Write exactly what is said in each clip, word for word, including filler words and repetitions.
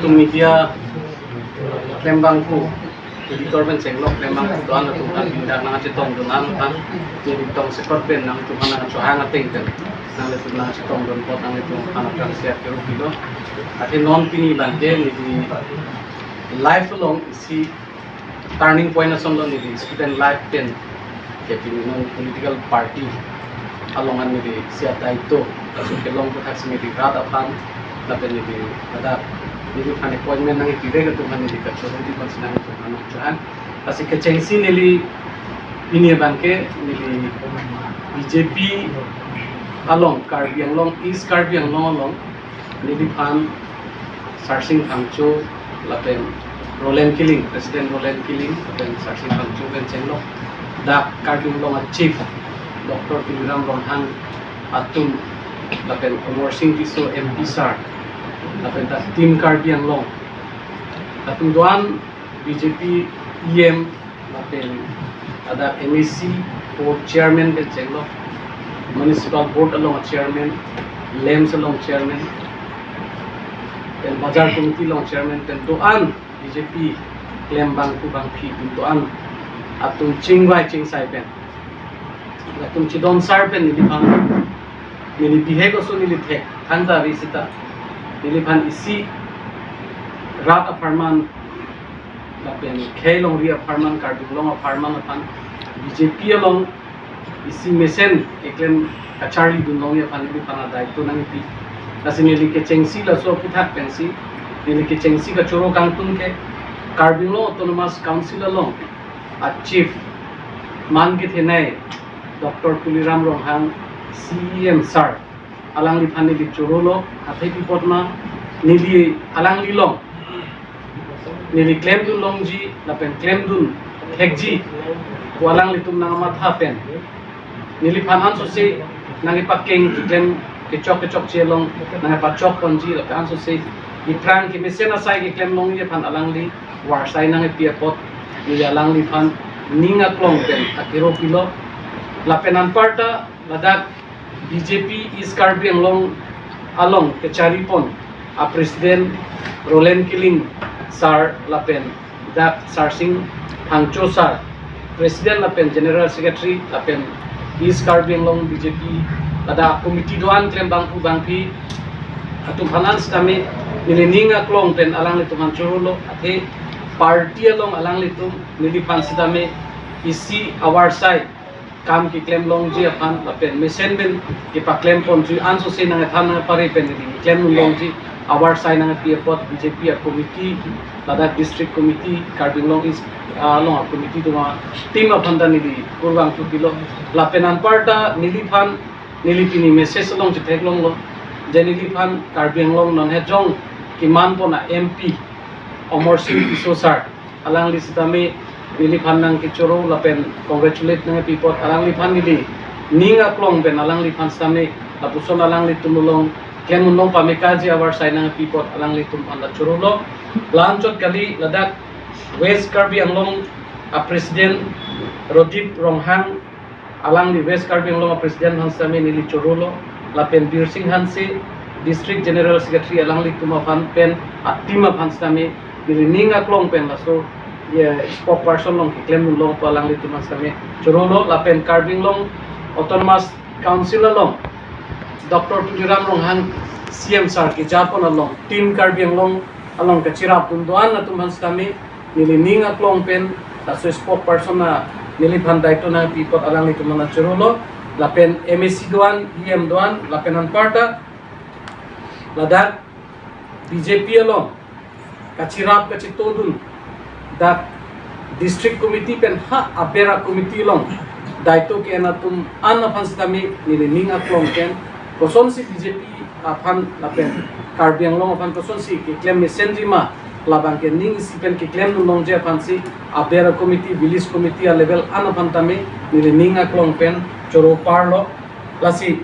Media klembangpo, editor pen chenglok klembangpo do-an atum aphan pini dak nangchetongdun an aphan, neli tongsekot pen nangtum aphan nangchohang ateng pen nanglitum nangchetongdun apot nanglitum aphan aphrangsi akero pilo. Athe non pini abangke neli life along isi turning point ason lo. Neli student life pen ke pini non political party along an neli isi adaito aso kelong aputhak si neli rat aphan lapen neli pada neliphan appointment nangkepivek atum aphan neli kachoro di aphan si nangtum aphan nangchohang. Lasi kechengsi neli pini abangke neli B J P along, Karbi Anglong, East Karbi Anglong along neliphan Sarsing Phangcho lapen Roland Killing, President Roland Killing lapen Sarsing Phangcho pen chenglok, dak Karbi Anglong a Chief Doctor Tuliram Ronghang atum lapen Amarsing Tisso M P sir lapen dak Team Karbi Anglong atum do-an, B J P E M lapen dak M A C board chairman pen chenglok, Municipal Board along chairman, LAMPS along chairman, pen Bazar Committee along chairman, pen do-an B J P klembangpo bangphi atum do-an atum chingvai chingsai pen, atum chidon sar pen neliphan, neli bihek aso neli thek thangta ave seta, neliphan isi rat apharman lapen khei longri apharman, Karbi Anglong apharman aphan B J P along isi mesen keklem kacharlidun longji aphan neliphan adaito nangpi. Lasi neli kechengsi laso aputhak pensi, neli kechengsi kachoro kangtung ke Karbi Anglong Autonomous Council along a Chief man kethenei Doctor Tuliram Ronghang C E M sir, alangliphan neli chorolo, athe pi apot ma neli alangli along neli klemdun longji lapen klemdun thekji pu alanglitum nangmatha pen, neliphan ansose nangkepakeng keklem kechok kechokche along nangkepachok ponji lapen ansose iphrang kemesen asai keklem longji aphan alangli varsai nangpi apot, neli alangliphan ning aklong pen akero pilo. Lapen anparta ladak B J P East Karbi Anglong along kachari pon a President Roland Killing sir lapen dak Sarsing Phangcho sir, President lapen General Secretary lapen East Karbi Anglong B J P ladak committee do-an klembangpo bangphi atum aphan setame neli ning aklong pen alanglitum aphan chorolo, athe party along alanglitum neliphan setame isi avarsai kam keklem longji aphan lapen mesen pen kepaklem ponji ansose nangthan nangpare pen neli keklem longji avarsai nangpi apot B J P a committee, ladak district committee, Karbi Anglong East, ah, along a committee do-an team aphan ta neli kurvangthu pilo. Lapen anparta neliphan neli pini message along chetheklonglo, je neliphan Karbi Anglong non hejong keman pon a M P Amarsing Tisso sir, alangli setame neliphan nangkechoro lapen congratulate nangpi apot alangliphan neli ning aklong pen alangliphan setame lapuson alanglitum along klemdun long pamekaji avarsai nangpi apot alanglitum aphan ta chorolo. La-anchot kali, ladak West Karbi Anglong a President Rodip Ronghang, alangli West Karbi Anglong a President aphan setame neli chorolo, lapen Birsing Hanse, District General Secretary, alanglitum aphan pen a team aphan setame neli ning aklong pen laso, ye, spokesperson along keklemdun long pu alanglitum aphan setame chorolo. Lapen Karbi Anglong Autonomous Council along Doctor Tuliram Ronghang C M sir keja pon along Team Karbi Anglong along kachirapdun do-an atum aphan setame neli ning aklong pen laso spokesperson a neliphan daito nangpi apot alanglitum aphan chorolo. Lapen M A C do-an, E M do-an, lapen anparta ladak B J P along kachirap kachitodun dak district committee pen ha aber a committee along daito ke-en atum an aphan setame neli ning aklong pen kosonsi B J P aphan lapen Karbi Anglong aphan kosonsi keklem mesenji ma, labang ke ning isi pen keklemdun longji aphansi aber a committee, village committee a level an aphan tame neli ning aklong pen choro parlo. Lasi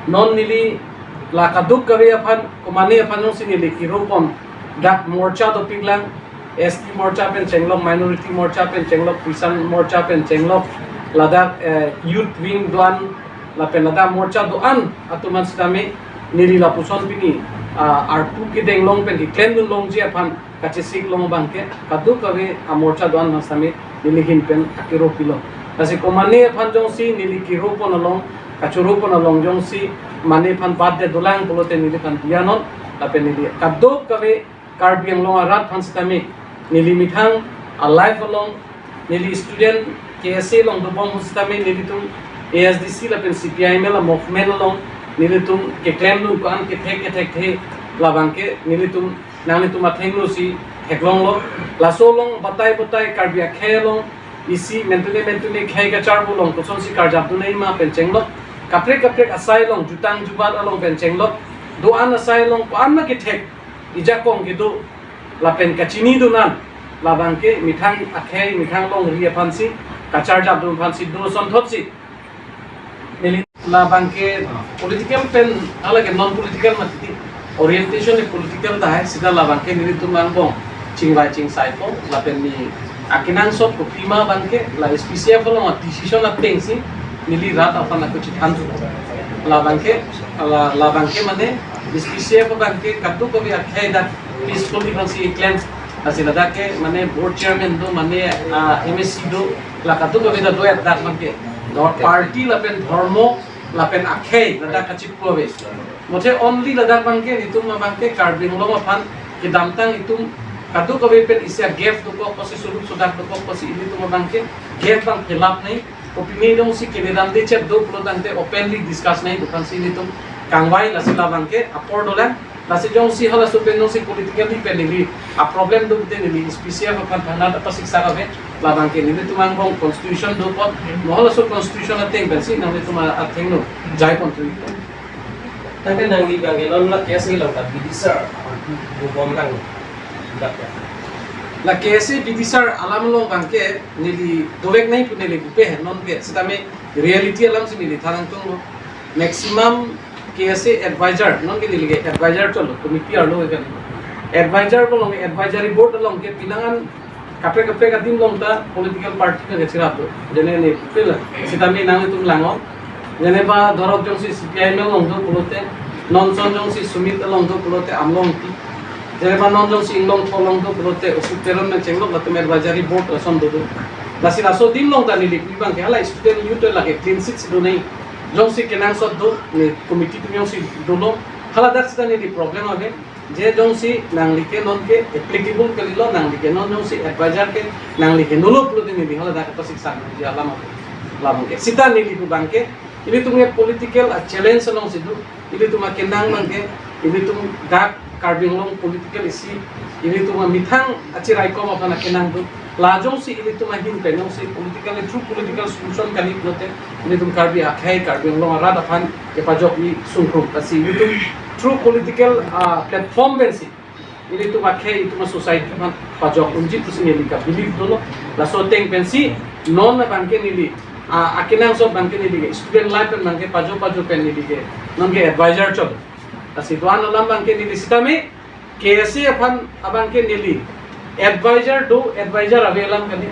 non neli la kaduk kave aphan, komane aphan jongsi neli kiro pon, dak morcha dopiklang, S T morcha pen chenglok, minority morcha pen chenglok, Christian morcha pen chenglok, ladak, eh, youth wing do-an, lapen ladak morcha do-an atum an setame neli lapuson pini ah, arpu kedeng along pen keklem dun longji aphan kachesik long abangke kadokave amorcha do-an aphan sitame neli ahin pen akero pilo. Lasi komane aphan jongsi neli kero pon along, kachoro pon along jongsi mane aphan bat de dolang pulote neliphan biya non, lapen neli kadokave Karbi Anglong arat aphan sitame neli methang a-life along, neli student K S A along dobom sitame nelitum A S D C lapen C P I M L a-movement along nelitum keklem dun ko-an kethek kethekthe labangke nelitum nanglitum athengno si theklonglo. Laso along batai batai Karbi akhei along isi mentune mentune khei kacharbo along kosonsi karjap dun nangji ma pen chenglok. Kaprek kaprek asai along, jutang jubat along pen chenglok. Do-an asai along ko-an ma kethek ijakong kedo lapen kachini dun an labangke methang akhei methang longri aphansi kacharjap dun aphansi do asonthotsi neli labangke political pen halake non political mati, orientation ni political tahai sita labangke nelitum angbong chingvai chingsaipo lapen ne akenangsot kopima abangke la S P C F along a-decision atengsi neli rat aphan ako chethan thu. Labangke la, labangke mane S P C F abangke kadokave akhei dak peacefully bangsi klem. Lasi ladak ke mane board chairman do, mane, ah, M A C do, la kadokave ta do-et dak abangke. Dor party lapen dhormo lapen akhei ladak kachipu ave. Mothe only ladak abangke nelitum abangke Karbi Anglong aphan kedamtang itum kadokave pen isi a-gap dokok pusi, surup sudak dokok pusi, nelitum abangke gap abang fill up nangji. Kopine jongsi kedamde chet do pulo tangte openly discuss nangji pu aphansi nelitum kangvai. Lasi labangke apor dolang. Lasi jongsi halaso pen jongsi politically pen neli a-problem do pute neli S P C F aphan thangnat apasik sak ave. Labangke nelitum angbong constitution do apot, mo halaso constitution ateng pensi nanglitum athengno jai pon thu. Tangte nangli abangke non la K S A along ta bidisar dobom lang. La K S A bidisar alam along abangke neli dovek nangji pu neli bupe he non ke, sitame reality alam si neli than nangtunglo. Maximum K S A advisor, non ke neli ke advisor cholo, committee arlo ke kan. Advisor along, advisory board along ke pinangan kaprek kaprek adim along ta political party ke chirap do. Jene ne pil sitame nanglitum langnon. Jene ba dorok jongsi C P I M along do pulote, non son jongsi Sumit along do pulote Amlong Ingti. Jene ba non jongsi Inglongtho along do pulote Ashok Teron pen chenglok latum advisory board lason do do. Lasi laso adim along ta neli pu abangke hala student youth lake clean sheet si do nangji. Jongsi kenangsot do ne committee atum jongsi dolo, haladak sita neli problem ave. Je jongsi nangli ke non ke applicable kalilo, nangli ke non jongsi advisor ke nangli ke nolo pulote neli haladak apasik sak nangji alam ave. Labangke sita neli pu abangke ilitum ke political a-challenge alongsi do. Ilitum akenang abangke, ilitum dak Karbi Anglong political isi, ilitum amethang achiraikom aphan akenang do. La jongsi ilitum ahin pen jongsi politically, through political solution kali pulote, ilitum Karbi akhei, Karbi Anglong arat aphan kepajokji sungkrung. Lasi ilitum through political, ah, platform pensi ilitum akhei, ilitum a-society aphan pajok unji pusi neli ka-believe dolo. Laso ateng pensi non abangke neli, ah, akenangsot abangke neli ke student life pen abangke pajok pajok pen neli ke non ke advisor cholo. Lasi do-an alam abangke neli sitame K S A aphan abangke neli advisor do, advisor ave alam kali.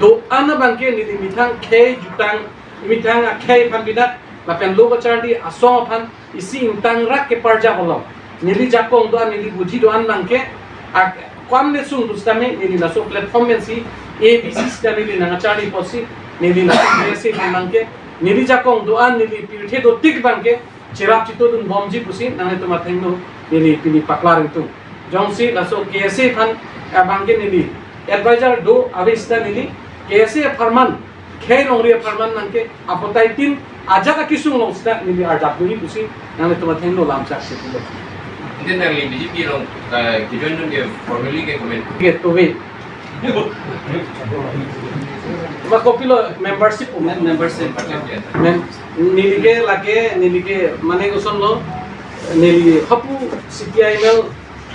Do-an abangke neli methang khei jutang, methang akhei aphan bidak, lapen lo kacharli asong aphan isi ingtang rak keparjap along neli jakong do-an, neli buji do-an abangke ak-, ko-an le sung do sitame neli laso platform pensi A B C sita neli nangcharli pusi neli laso K S A aphan abangke neli jakong do-an, neli pirthe do tik abangke cherap chito dun bomji pusi nanglitum athengno neli pini paklar ingtung. Jongsi laso K S A aphan abangke neli advisor do ave sita neli K S A apharman, khei longri apharman abangke apotai tin ajat akesung along sita neli arjap dunji pusi nanglitum athengno lamchak si pulo. Ante nangli B J P along, eh, ke-join dun ke formally ke comment. Ke tuve. Ma kopilo membership pu. Mem-, membership. Mem-, neli ke lake, neli ke mane kosonlo, neli hapu C P I M L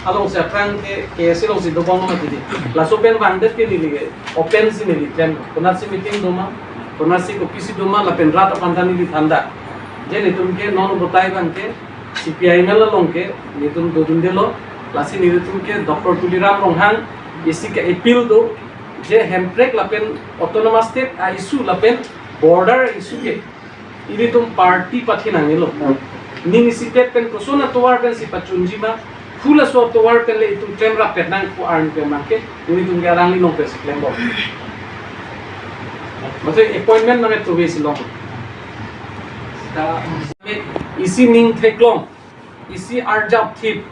alongsi aphrang ke K S A alongsi dobom ma tidi. Laso pen bangdet ke neli ke open si neli klem. Konatsi meeting doma, konatsi kopisi doma, lapen rat aphan ta neli than da. Je nelitum ke non batai abangke C P I M L along ke nelitum dodundelo, lasi nelitum ke Doctor Tuliram Ronghang isi ke appeal do, je Hemprek lapen autonomous state a-issue lapen border issue ke ilitum party pathe nangnelo. Ning isipet pen koson atovar pensi pachunji ma, hu laso atovar pen le itum klemrap pet nang pu arni pen mangke, nelitum ke alangli along pensi klembom. Mate appointment nang tuve si long. Isi ning theklong, isi arjap thip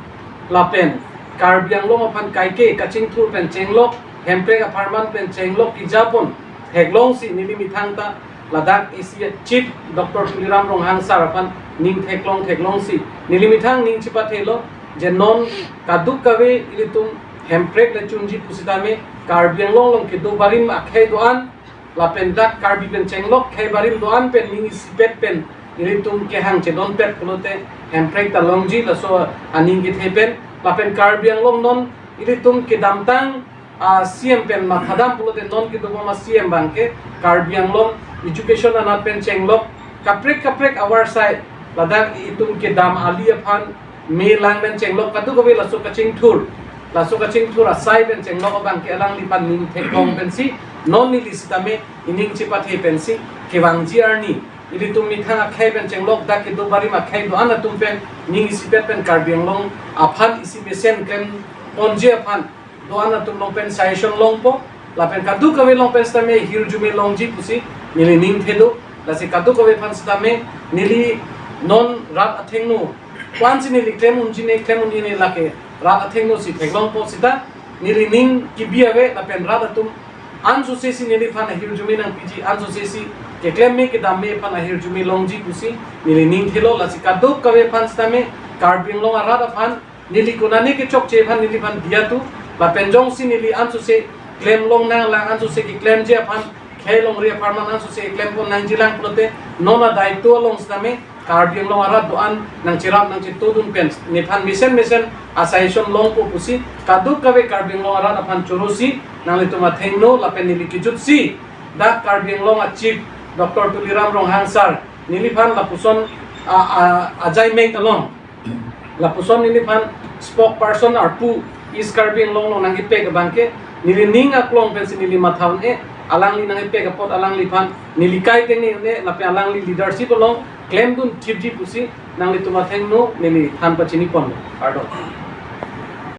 lapen Karbi Anglong aphan kaike kachingthur pen chenglok, Hemprek apharman pen chenglok kejapon theklongsi neli methang ta ladak isi Chief Doctor Tuliram Ronghang sir aphan ning theklong theklongsi neli methang ning chepathelo, je non kadokave ilitum Hemprek le chunji pusitame Karbi Anglong along kedo barim akhei do-an lapen dak Karbi pen chenglok khei barim do-an pen ning isipet pen ilitum kehang chedon pet pulote Hemprek ta longji laso aning kethe pen, lapen Karbi Anglong non ilitum kedamtang a C M pen mathadam pulote non kedobom a C M abangke Karbi Anglong education anat pen chenglok kaprek kaprek avar sai ladak itum kedam ali aphan me lang pen chenglok kadokave laso kachingthur, laso kachingthur asai pen chenglok abangke alangliphan ning theklong pensi non neli sitame ining chepathe pensi kevangji arni ilitum methang akhei pen chenglok dak kedo barim akhei do-an atum pen ning isipet pen Karbi Anglong aphan isi mesen klemponji aphan do-an atum along pen suggestion longpo, lapen kadokave along pen sitame hirjume longji pusi neli ning thedo. Lasi kadokave aphan sitame neli non rat athengno, ko-ansi neli klem unji ne klem unji ne lake rat athengno si theklongpo sita neli ning kebi ave, lapen rat atum ansose si neliphan ahirjume nangpiji, ansose si keklem me kedam me aphan ahirjume longji pusi neli ning thelo. Lasi kadokave aphan sitame Karbi Anglong arat aphan neli konane kechokche aphan neliphan diya tu, lapen jongsi neli ansose klem long nanglang, ansose keklemji aphan khei longri apharman ansose klempon nangjilang pulote non adaito along sitame Karbi Anglong arat do-an nangcherap nangchetodun pen nephan mesen mesen a suggestion longpo pusi kadokave Karbi Anglong arat aphan chorosi nanglitum athengno lapen neli kejutsi dak Karbi Anglong a Chief Doctor Tuliram Ronghang sir neliphan lapuson a, a, ajai mek along lapuson neliphan spokesperson arpu East Karbi Anglong along nangkepek abangke neli ning aklong pensi neli matha un-e, alangli nangkepek apot alangliphan neli kai tengne un-e lapen alangli leadership along klemdun thipji pusi nanglitum athengno neli than pachiniponlo. Kardom.